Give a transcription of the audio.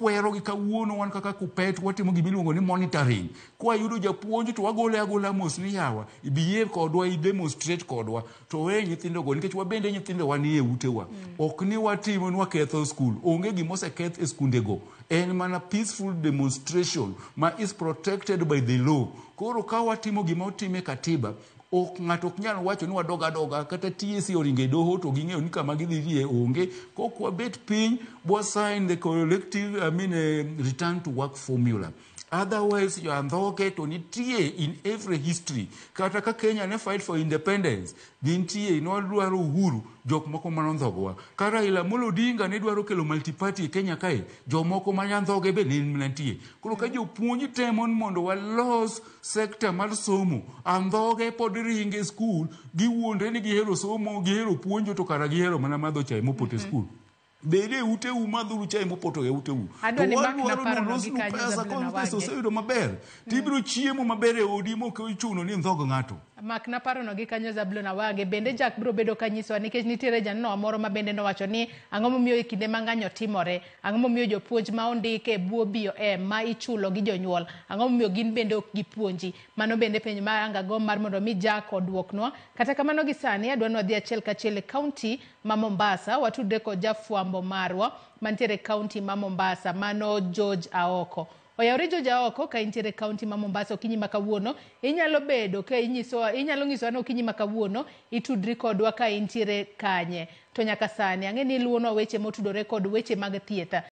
Wakwerogi kawuono. Wan kaka KUPPET watimo gimiluongo ni monitoring. Kwayudo japuonj to wagole agola mos ni, "Yawa, ibiyie kodwa, i demonstrate kodwa." To we nyithindogo, nikech wabende nyithindowa nie utewa. Ok ni watimo ni waketho skul. Onge gima oseketh e skundego, en mana peaceful demonstration ma is protected by the law. Koro ka watimo gima otim e katiba, ok ng'ato ok nyal wacho ni wadog adoga. Kata TSC oringo e doho, to ging'eyo ni kama gidhi dhiye onge kok wabet piny bwa sign the collective, I mean, return to work formula. Otherwise jo andhoge to nitie in every history. Kata ka Kenya ne fight for independence, gintie nwadwaro uhuru, jok moko manondhogowa. Ka Raila Amolo Odinga ne dwaro kelo multiparty e Kenya kae, jomoko ma andhoge be ne nitie. Koro ka jopuonj temo ni mondo walos sector mar somo, andhoge pod ringe skul, giwuondre ni gihero somo, gihero puonjo, to kara gihero mana madho chai mopoto e skul. Bed e uteu, madhuru chai mopoto e uteu. Adwa To ni makna wadwaro ni parono gi olosnu kanyo, pesa. Zablon Ka pesa Awange. oseyudo maber, tibiro chiemo maber e odi mok ochuno ni indhog ng'ato. Makna parono gi kanyo, Zablon Awange. Bende Jack biro bedo ka nyisowa, nikech nitiere janeno moro ma bende nowacho ni ang'o momiyo e kinde ma ng'anyo timore, ang'o momiyo jopuonj ma ondik e bwo BOM ma ichulo gi jonyuol, ang'o momiyo gin bende ok gipuonji? Mano bende penjo ma angago mar mondo mi Jack oduoknwa. Kata kamano, gi sani adwa ni wadhi achiel kachiel e kaunti ma Mombasa, watudre kod jafwambo marwa mantiere e kaunti ma Mombasa, mano George Aoko. Oyawre, George Aoko, ka intiere e kaunti ma Mombasa okinyi ma kawuono, inyalo bedo ka inyisowa, inyalo nyisowa ni okinyi ma kawuono itudri kodwa ka intiere kanye? To nyaka sani ang'e ni iluwonwa weche motudore kod weche mag thieth.